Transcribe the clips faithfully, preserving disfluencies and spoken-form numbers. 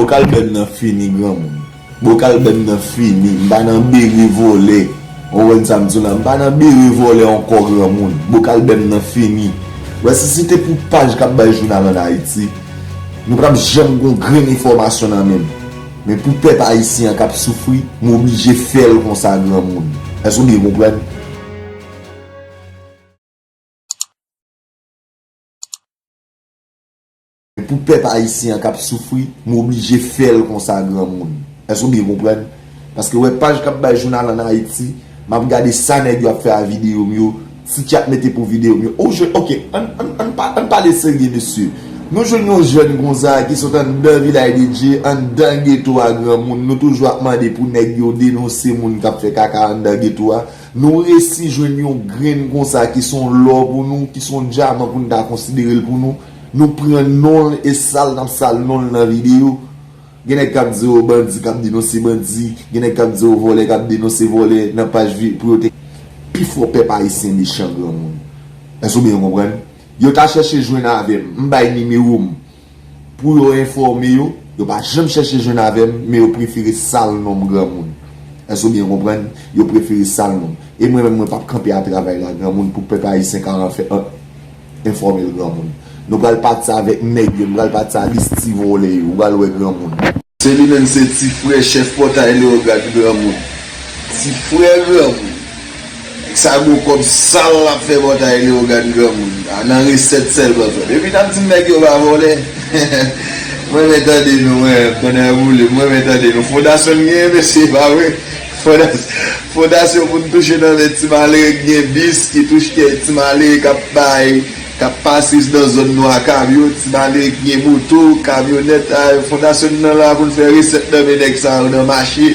Bokal bè m nan fini, granmoun. Bokal bè m nan fini. M pa nan bere vòlè. Ou konprann sa m di w la? M pa nan bere vòlè ankò, granmoun. Bokal bè m nan fini. Wè, si se te pou paj k ap bay jounal ann Ayiti, nou pa t ap janm gen yon grenn enfòmasyon nan men m. Men pou pèp ayisyen an k ap soufri, m oblije fè l konsa, granmoun. Èske w byen konprann? Pou pèp ayisyen an k ap soufri, m oblije fè l konsa, granmoun. Èske w byen konprann? Paske, wè, paj k ap bay jounal ann Ayiti, m ap gade sa nèg yo ap fè a videyo m yo, ti k y ap mete pou videyo m yo. Ou jwenn, oke, ann, ann, ann pa-, ann pale serye, mesye. Nou jwenn yon jèn konsa ki sot anndan Vilaj de Dye, anndan geto a, granmoun. Nou toujou ap mande pou nèg yo denonse moun k ap fè kaka anndan geto a. Nou resi jwenn yon grenn konsa ki se yon lò pou nou, ki se yon dyaman pou n ta konsidere l pou nou. Nou pran non l e sal n ap sal non l nan videyo. Gen nèg k ap di, o, bandi k ap denonse bandi. Gen nèg k ap di, o, vòlè k ap denonse vòlè nan paj vi-, pou yo te. Pifò pèp ayisyen mechan, granmoun. Èske w byen konprann? Yo ta chèche jwenn avè m. M bay nimewo m. Pou yo enfòme yo, yo pa janm chèche jwenn avè m, men yo prefere sal non m, granmoun. Èske w byen konprann? Yo prefere sal non m. E mwen menm, mwen p ap kanpe a travay la, granmoun, pou pèp ayisyen ka anfè-, an-, enfòme l, granmoun. Nou pral pati avèk nèg yo, nou pral pati a lis ti vòlè yo, ou pral wè, granmoun. Se li menm, se ti frè chèf Pòtay Leyogàn, granmoun. Ti frè, granmoun. Nèg sa gwo kòb sal l ap fè Pòtay Leyogàn, granmoun. A nan resèt sèlman, frè. Depi n ap di nèg yo pa vòlè. Mwen renmen tande nou, mwen, pandan yo boule, mwen renmen tande nou. Fondasyon n genyen, mesye, pa vre? Fondas-, fondasyon pou n touche nan men ti malere k gen bis, ki touche ti malere k ap bay, k ap pase nan zòn nou ak kamyon, ti malere k gen moto, kamyonèt, a, fondasyon n nan la pou n fè resèt nan men nèg sa yo nan mache,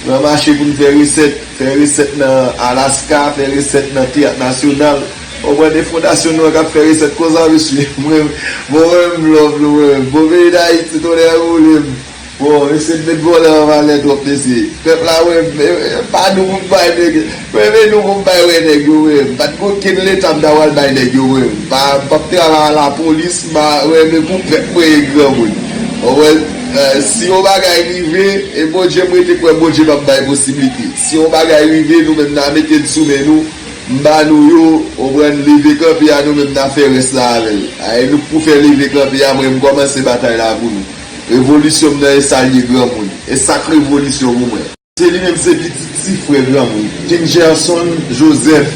nan mache pou n fè resèt. Fè resèt nan Alaska, fè resèt nan Teyat Nasyonal. Ou konprann, e fondasyon nou an k ap fè resèt konsa, mesye. Mwen, bon, mwen, m love nou, mwen. Bon, peyi Dayiti, tonnè boule m. Bon, mesye, n met vòlè an valè twòp, mesye. Pèp la, mwen, e, e, pa nou pou m bay nèg. Mwen, men nou pou m bay wè nèg yo, mwen. M pa t gen okenn leta m ta pral bay nèg yo, mwen. M pa, m p ap travay a lapolis, m pa, mwen, men pou pèp mwen ye, granmoun. Ou konprann, e, si yon bagay rive, e Bondye, m rete kwè Bondye p ap bay posiblite. Si yon bagay rive, nou menm n a mete l sou men nou, m ba nou yo, ou konprann, leve kanpe a, nou menm n a fè rès la avè l. Ay, nou k pou fè leve kanpe a, mwen, m kòmanse batay la pou nou. Revolisyon m nan, e sa l ye, granmoun. E sa k revolisyon pou mwen. Se li menm, se pitit ti frè, granmoun. King Gerson Joseph.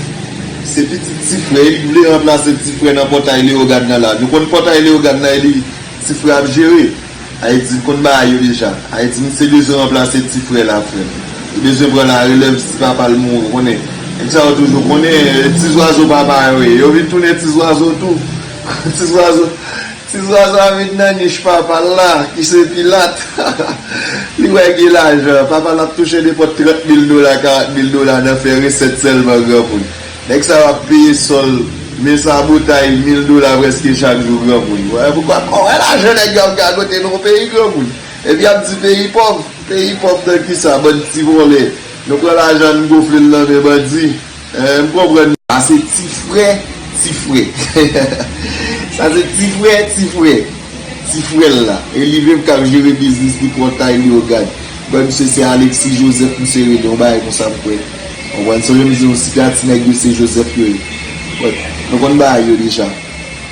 Se pitit ti frè, e li vle ranplase ti frè nan Pòtay Leyogàn nan la. Nou konn Pòtay Leyogàn nan, e li ti frè ap jere. Ayiti, m konn bagay yo deja. Ayiti, misye bezwen ranplase ti frè la, frè. Li bezwen pran larelèv si papa l mouri, ou konnen. Nèg sa yo toujou konnen, e, ti zwazo papa yo ye. Yo vin tounen ti zwazo tou. Ti zwazo, ti zwazo a vin nan nich papa l la, ki se Pilat. Li wè gen lajan. Papa l ap touche nenpòt trant mil dola, karant mil dola nan fè resèt sèlman, granmoun. Nèg sa yo ap peye sòl, men sa botay mil dola prèske chak jou, granmoun. Wè, poukwa, kò, wè lajan nèg yo ap gagote nan yon peyi, granmoun. Epi ap di peyi pòv. Peyi pòv nan kisa, bann ti vòlè. Nou pran lajan, n gonfle l nan men bandi. Eh, m konprann. Sa se ti frè, ti frè. Sa se ti frè, ti frè. Ti frè l la. E li menm k ap jere biznis li, Pòtay Leyogàn. Bon, misye se Alexis Joseph, misye rele yon bagay konsa, m kwè. Ou konprann? Se menm di yon sika ti nèg yo se Joseph yo ye. Bon, nou konn bagay yo deja.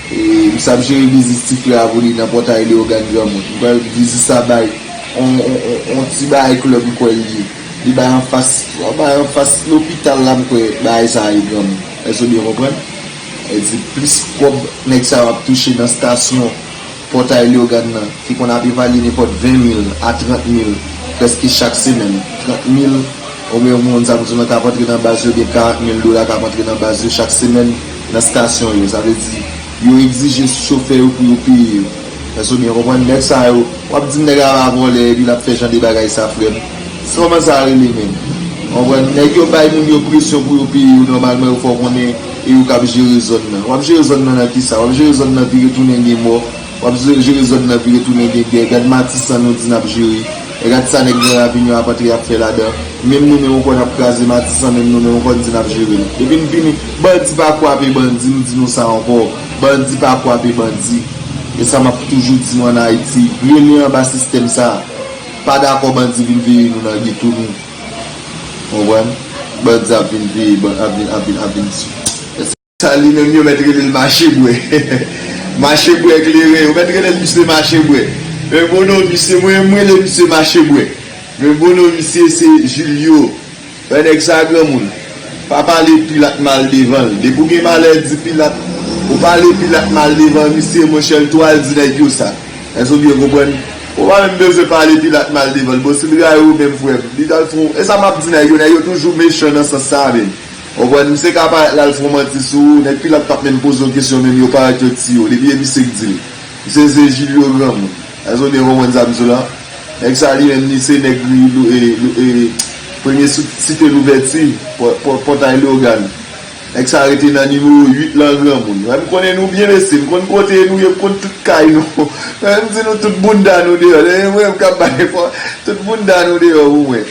E, misye ap jere biznis ti frè a pou li nan Pòtay Leyogàn, granmoun. M kwè biznis sa bay on, on, on, on ti bagay klèb, m kwè l ye. Li bay anfas, bay anfas lopital la, m kwè bagay sa a ye, granmoun. Èske w byen konprann? E di plis kòb nèg sa yo ap touche nan stasyon Pòtay Leyogàn nan, ki konn ap evalye nenpòt ven mil a trant mil prèske chak semèn. Trant mil, oubyen yon moun, sa vle di nan k ap antre nan baz yo, gen karant mil dola k ap antre nan baz yo chak semèn nan stasyon yo. Sa vle di, yo egzije sou chofè yo pou yo peye yo. Èske w byen konprann? Nèg sa yo, w ap di nèg la pa vòlè, epi l ap fè jan de bagay sa, frè m. Kòman sa rele menm? Ou konprann? Nèg yo bay moun yo presyon pou yo peye yo, nòmalman yo fè w konnen e yo k ap jere zòn nan. W ap jere zòn nan nan kisa? W ap jere zòn nan vire tounen gen mò. W ap jere, jere zòn nan vire tounen gen gè. Gad Matisan nou di n ap jere. E gad sa nèg Gran Ravin yo ap antre ap fè ladan. Menm nou menm ou kwè n ap kraze Matisan, menm nou menm ou konn di n ap jere l. Epi n vini, bandi pa kwape bandi, m di nou sa ankò. Bandi pa kwape bandi. E sa m ap toujou di nou ann Ayiti, rele anba sistèm sa a. Pa dakò bandi vin veye nou nan geto nou. Konprann? Bandi ap vin veye, ban- ap vin, ap vin, ap vin. Sa li menm yo mèt rele l mache bwè. Mache bwè kleren, yo mèt rele l misye mache bwè. Men bon non, misye, mwen, mwen rele misye mache bwè. Men bon non, misye se Julio. Wè nèg sa granmoun. Pa pale Pilat mal devan l. Depi w gen malè di Pilat, ou pale Pilat mal devan misye, monchè, l tou al di nèg yo sa. Èske w byen konprann? Ou pa menm bezwen pale Pilat mal devan l. Bon, si l rayi w menm, frè m, li t al fè w, e sa m ap di nèg yo, nèg yo toujou mechan nan sans sa a menm. Ou konprann? Misye ka parèt la, l fè w manti sou ou, nèg Pilat p ap menm poze w kesyon menm, yo parèt yo tiye w. Depi e misye k di l. Misye se Julio granmoun. Èske w byen konprann sa m di w la? Nèg sa li menm li se nèg li, li, li, li, premye sou- site louvèti, pò- pò- pòtay Leyogàn. Nèg sa rete nan nimewo uit lan granmoun. Wè m konnen nou byen mesye, m konn kote nou ye, m konn tout kay nou. Wè m di nou tout bounda nou deyò. Lè mwen m k ap bay fò, tout bounda nou deyò pou mwen.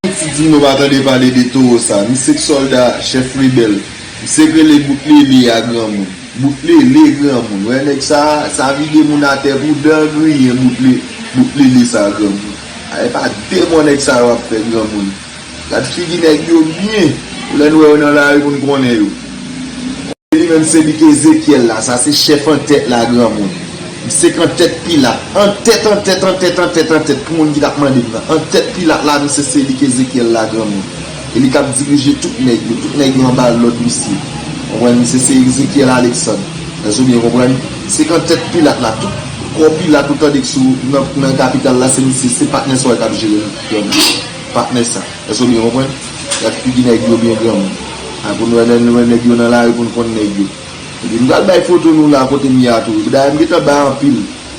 Ti di m nou pa tande pale de towo sa. Misye k sòlda, chèf rebèl. Misye k rele bout lele a granmoun. Bout lele granmoun. Wè nèg sa, sa vide moun atè pou dan griyen bout le, bout lele sa granmoun. A, e pa demon nèg sa yo ap fè granmoun. Gad figi nèg yo byen. Pou lè n wè yo nan lari pou n konnen yo. Li menm se li k Ezekyèl la, sa se chèf antèt la granmoun. Misye k antèt Pilat. Antèt, antèt, antèt, antèt, antèt, pou moun ki t ap mande m nan. Antèt Pilat la, misye se li k Ezekyèl la granmoun. E li k ap dirije tout nèg yo, tout nèg yo anba lòd misye. Konprann? Misye se Ezekyèl Aleksann. Èske w byen konprann? Misye k antèt Pilat la, tout kò Pilat ou tande k sou nan, nan kapital la, se misye, se patnè sa w wè k ap jere l granmoun. Patnè sa. Èske w byen konprann? Gad figi nèg yo byen granmoun. A, pou n wè, lè n wè nèg yo nan lari pou n konn nèg yo. Epi m pral bay foto nou la kote m ye a tou. Dayè m gentan bay anpil.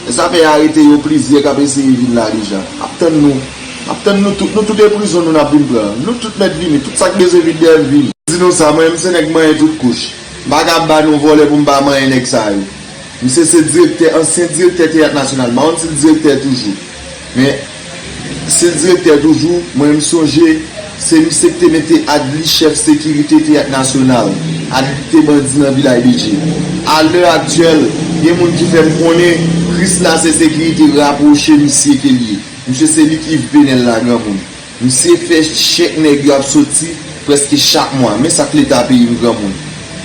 E sa fè y arete yo plizyè k ap eseye vin la deja. M ap tann nou. M ap tann nou tout. Nou tout e prizon nou n ap vin pran. Nou tout mèt vini. Tout sa k bezwen vin dèyè m vini. Di nou sa, mwen menm se nèg manyen tout kouch. M pa ka ba nou vòlè pou m pa manyen nèg sa yo. Misye se direktè, ansyen direktè Teyat Nasyonal. M pa konn si l direktè toujou. Men, si l direktè toujou, mwen m sonje, se misye ki te mete Adli chèf sekirite Teyat Nasyonal. Adli te bandi nan Vilaj de Dye. A lè aktyèl, gen moun ki fè m konnen, Krisla se sekirite rapwoche misye ke l ye. Misye se li k Yves Penel la, granmoun. Misye fè chèk nèg yo ap soti prèske chak mwa. Men sa k Leta peyi m, granmoun.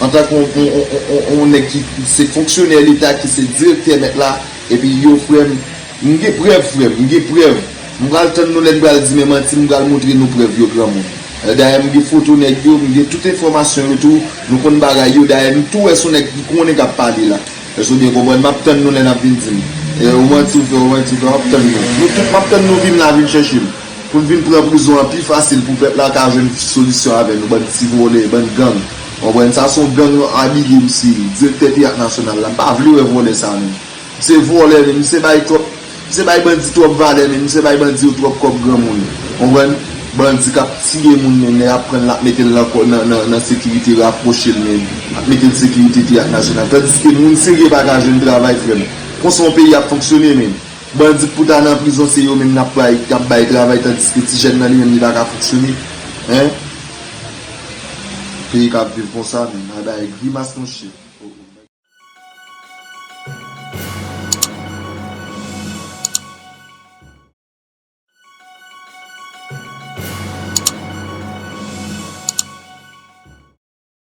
Antanke yon, yon, yon, yon, yon, yon nèg ki se fonksyonè Leta, ki se direktè mèt la, epi yo, frè m, m gen prèv, frè m, m gen prèv. M pral tann nou lè n pral di men manti, m pral montre nou prèv yo, granmoun. Dayè, m gen foto nèg yo, m gen tout enfòmasyon yo tou, nou konn bagay yo. Dayè, m tou wè se yon nèg ki konnen k ap pale la. Èske w byen konprann? M ap tann nou lè n ap vin di m. E, ou manti w fè, ou manti w fè, m ap tann nou. Nou tout, m ap tann nou vin la, vin chèche m. Pou n vin pran prizon an pi fasil, pou pèp la ka jwenn solisyon avè nou, bann ti vòlè, bann gang. Konprann? Sa se yon gang abiye misye ye. Direktè Teyat Nasyonal la, m pa vle wè vòlè sa menm. Misye vòlè menm, misye bay twòp, misye bay bandi twòp valè menm, misye bay bandi yo twòp kòb granmoun. Konprann? Bandi k ap tiye moun menm, lè y ap pran l, l ap mete l nan kò, nan, nan, nan sekirite rapwoche l menm. L ap mete l sekirite Teyat Nasyonal. Tandiske moun serye pa ka jwenn travay, frè m. Konsa yon peyi ap fonksyone menm. Bandi k pou ta nan prizon, se yo menm n ap bay, k ap bay travay, tandiske ti jèn nan li menm li pa ka fonksyone. Hein? Peyi k ap viv konsa menm. Ay bay grimas monchè.